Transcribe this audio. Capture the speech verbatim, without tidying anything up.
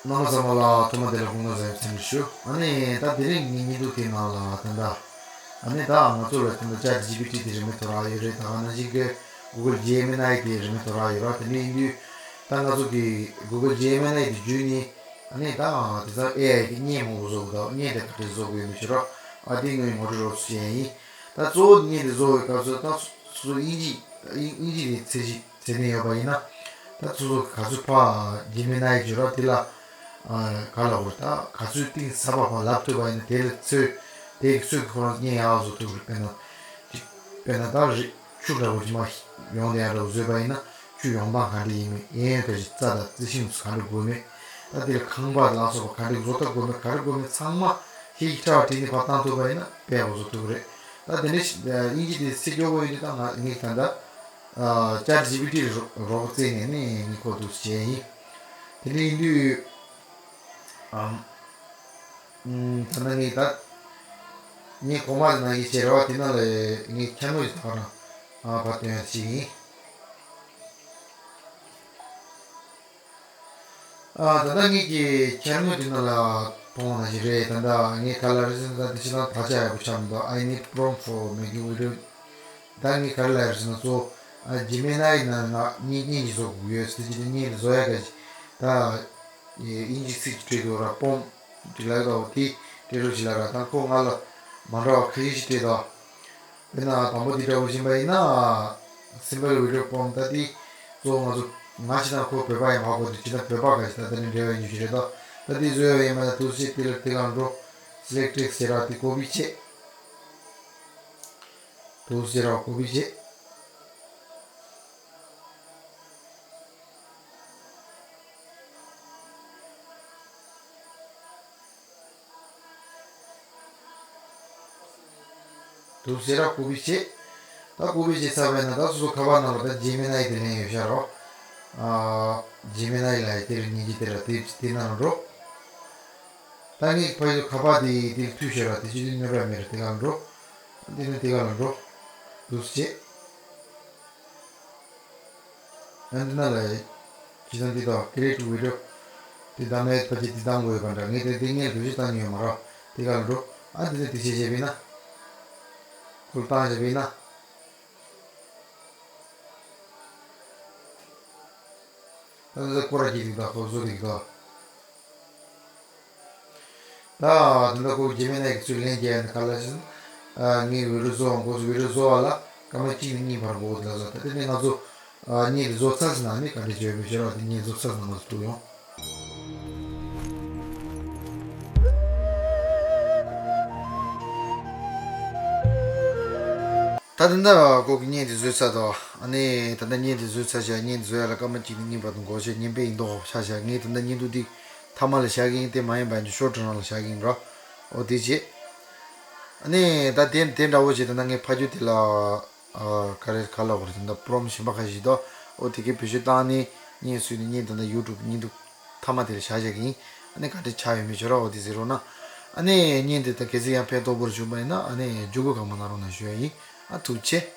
རྣམ་པ་ཚང་མ་ལ་ཐོག་མ་དེ་ལ་སྐུ་ཁམས་བཟང་བའི་འཚམས་འདྲི་ཞུ། ཨ་ནི་ད་དེ་རིང་ངའི་བརྙན་ཐུང་དེའི་ནང་ལ་ད་ལྟ་ཨ་ནི་ད་ང་ཚོ་ལ་ད་ལྟ་ཅེཊ་ཇི་པི་ཊི་དེ་རིན་མེད་ཐོབ་རག་ཡོད་རེད། ད་ག་ནང་བཞིན་གྱི་གུ་གལ་ཇེ་མི་ནའི་དེ་རིན་མེད་ཐོབ་རག་ཡོད་རེད། དེ་འདྲ་ཡིན་དུས་ད་ང་ཚོ་གི་གུ་གལ་ཇེ་མི་ནའི་དེ་བརྒྱུད་ནས་ཨ་ནི་ད་དེང་སང་ཨེ་ཨའི་གི་བརྙན་མང་པོ་བཟོ་གི་འདུག་བརྙན་དེ་ག་འདྲ་བཟོ་དགོས་ཡོད་མེད་ཤོད་རོགས། ཨ་དེ་ངོས་ངོ་སྤྲོད་རོགས་ཞུ་ཡས་ཡིན། ད་གཙོ་བོ་བརྙན་དེ་བཟོ་བའི་སྐབས་སུ་ད་སོ་སོ་དབྱིན་ཇི་དབྱིན་ཇི་དེ་ཚད་གཞི་ཟེར་ནས་ཡོད་པ་ཡིན་ན། ད་སོ་སོ་ག་ཚོད་ཕར་ཇེ་མི་ནའི་བརྒྱུད་རོགས་དེ་ལ་ག་ལ་འོར་ད་ག་ཚོད་གཏིང་ཟབ་པ་ཕར་ལབ་ཐུབ་པ་ཡིན་ན། དེ་ལ་ཚོད་དེ་གི་ཚོད་ཀྱི་ཁོ་རང་བརྙན་ཡག་བཟོ་ཐུབ་རེད། དཔེར་ན་ཅིག་དཔེར་ན་ད་རི་ཆུ་འདྲ་བོ་ཅིག་མར་ཡོང་བསྡད་ཡག་འདྲ་བོ་བཟོས་པ་ཡིན་ན། ཆུ་ཡོང་སྟངས་ག་འདྲ་ཡིན་མིན། གཡས་གཡོན་ག་ཞིག་རྩྭ་དང་རྩི་ཤིང་སོགས་ག་འདྲ་དགོས་མིན། ད་དེ་ལ་ཁང་པ་ལ་སོགས་པ་ག་འདྲ་བཟོ་ལྟ་དགོས་མིན། ག་རེ་དགོས་མིན་ཚང་མ་ཤེས་ཀྱི་ཕྲ་བ་བྲིས་ནས་ཕར་བཏང་ཐུབ་པ་ཡིན་ན་དཔེ་ཡག་པོ་བཟོ་ཐུབ་ཀྱི་རེད། ད་དེ་འདྲ་ཞིག་དབྱིན་ཇི་དེ་སེ་སྐྱོ་བོ་ཡིན་དུས་ད་ང་ངས་ད་ལྟ་ཅེཊ་ཇི་པི་ཊི་རོགས་རོགས་བཙལ་ནས་ནི་ངས་ཁོ་འདུག་སེ་བྱས་ཡིན། དེ་འདྲ་ཡིན་དུས་ཨམ། ཨུམ། ད་ནང་ངས་ད་ངས་གོང་མ་ནང་གི་བྱེད་ར་བ་དེ་ནང་ལ་ངས་ཁྱད་ནོར་གྱི་ཐོག་ནས་ཨ་ཕར་སྟོན་ཡ་ཞིག་ཡིན། ཨ་ད་ལྟ་ངས་ཀྱི་ཁྱད་ནོར་དེ་ནང་ལ་མཐོང་བ་ནང་བཞིན་རེད། ད་ལྟ་ངས་ག་ལ་རེ་ཟིན་ད་དེ་ཕྱི་ནང་དག་ཆ་ཡག་པོ་ཆགས་མི་འདུག I need prompt for making video. ད་ངས་ག་རེ་ལབ་ཡོད་ཟེར་ན་གཙོ་བོ་ཨ་ཇི་མི་ནའི་ནང་ང་བརྙན་བརྙན་ཅིག་བཟོ་དགོས་ཡོད་ཟེར་གྱི་དེ་བརྙན་དེ་བཟོ་ཡ་ག་ཅིག་ད། དབྱིན་ཇི་ཚིག་ཅིག་བྲིས་འདུག་ར། པོམ་ཅིག་ལབ་འདུག་དེ་དེ་རུ་ཞིག་ལ་ར། ད་ཁོ་ང་ལ་མ་འདྲ་བ་ཁ་ཤས་ཤིག་སྤྲད་འདུག་དཔེར་ན་དང་པོ་དེ་འདྲ་བོ་ཡིན་པ་ཡིན་ན། simple video form ད་དེ་གཙོ་བོ་ང་ཚོ་ང་ཕྱི་ནང་ཁོ་བོད་པ་ཡིན་མ་གོ་དེ་ཕྱི་ནང་བོད་པ་ག་ཞིག་ད་དེ་ནས་འབྲེལ་བ་ཡོད་རྒྱུ་ཞིག་རེད་དོ། ད་དེ་བཟོས་ཡོད་ཡིན་མ་ད་དུ་ཞིག་དེ་ལ་དེ་ག་འགྲོ། སི་ལེག་ཊེག་སི་ཟེར་ར་དེ་ཀོ་པི་བྱེད། དུ་ཟེར་ར་ཀོ་པི་བྱེད། དུ་ཟེར་ར་ཀོ་པི་བྱེད། ད་ཀོ་པི་བྱེད་ཚར་བས་ན་ད་སོ་སོ་ཁ་པར་ནང་ལ་ད་ཇི་མི་ནའི་དེ་ལེན་ཡོད་ཤག་རོ། ཨ་ཇི་མི་ནའི་ལ་དེ་རུ་ཉན་གྱི་དེ་ལ་དེ་དེ་ནང་འགྲོ། ད་ངས་ཕ་ཡུལ་ཁ་པར་དེ་དེ་མཐུད་ཤོར་ར་དེ་ཅི་དུས་སྨྱོ་བ་མེད་ར་དེ་ག་ལ་འགྲོ། དེ་ནས་དེ་ག་ལ་འགྲོ། དུ་བྱེད། ཨ་འདི་ན་ལ་ཇི་ལྟར་འདི་དག་create video དེ་ད་ནས་ཕལ་ཆེར་འདི་བཏང་དགོས་ཡོད་པ་འདྲ། ངས་དེ་འདི་ངས་བེད་སྤྱོད་བཏང་མྱོང་མ་རེད། དེ་ག་ལ་འགྲོ། ཨ་འདི་ནས་དེ་བྱས་བྱས་པས་ན། ཁོ་ལ་བཏང་བྱས་པས་ན། ད་འདི་སྐོར་ར་གྱིས་འདི་དག་ཁོ་བཟོ་འདི་དག་ད་དེ་འདྲ་ཁོ་ཇི་མི་ནའི་གི་ཚུར་ལན་རྒྱག་ཡ་ནི་ག་ལ་ཞིག་ཨ་ངའི་བི་ཌིའོ་བཟོ་བ་འགོ་བཟོ་བི་ཌིའོ་བཟོ་བ་ལ་སྐར་མ་གཅིག་ནས་གཉིས་བར་འགོར་འདུག་ལ་ཟེར། ད་དེ་ནས་ང་ཚོ་ཨ་བརྙན་དེ་བཟོ་ཚར་ཟིན་ན་ནི་ག་འདྲ་བྱོས་མི་ཤེས་རོགས། དེ་བརྙན་བཟོ་ཚར་ཟིན་ན་ང་ཚོ་ཐུག་ཡོང་། ད་དེ་འདྲ་ཁོ་གི་བརྙན་དེ་བཟོས་ཚར་དོ། ཨ་ནི་ད་ལྟ་བརྙན་དེ་བཟོས་ཚར་བཞག་བརྙན་དེ་བཟོ་ཡ་ལ་སྐར་མ་གཅིག་ནས་གཉིས་བར་དུ་འགོར་བྱས་བརྙན་དཔེ་ཡིན་མདོག་ཆགས་བཞག་ངས་ད་ལྟ་བརྙན་ཐུང་འདི་མཐའ་མ་ལ་བཞག་གི་ཡིན། དེ་མ་ཡིན་པ་ཡིན་ན་ཤོར་ཊི་ནང་ལ་བཞག་གི་ཡིན་རོ། འོ་དེ་བྱས། ཨ་ནི་ད་དེ་དེ་འདྲ་བོ་བྱས་ད་ལྟ་ངས་ཕ་རྒྱུད་དེ་ལ་ཨ་ག་རེ་ག་ལ་བར་དེ་འདྲ་པོ་རོམ་གཞན་པ་ཁ་ཤས་འདུག་འོ་དེ་གའི་བེད་སྤྱོད་བཏང་ནས་བརྙན་བཟོས་ནས་བརྙན་ད་ལྟ་ཡུ་ཊུབ་བརྙན་ཐུང་མཐའ་མ་དེ་ལ་བཞག་བཞག་གི་ཡིན། ཨ་ནི་ག་འདྲ་ཆགས་ཡོད་མེད་ཤོད་རོགས། འོ་དེ་གཟིགས་རོགས་གནང་། ཨ་ནི་བརྙན་དེ་ད་གལ་སྲིད་ཡང་ཕན་ཐོགས་པོ་བྱུང་པ་ཡིན་ན་ཨ་ནི་བརྒྱུད་སྐུར་གང་མང་གནང་རོགས་གནང་ཞུ་ཡ་ཡིན། ཨ་ཐུགས་རྗེ་ཆེ།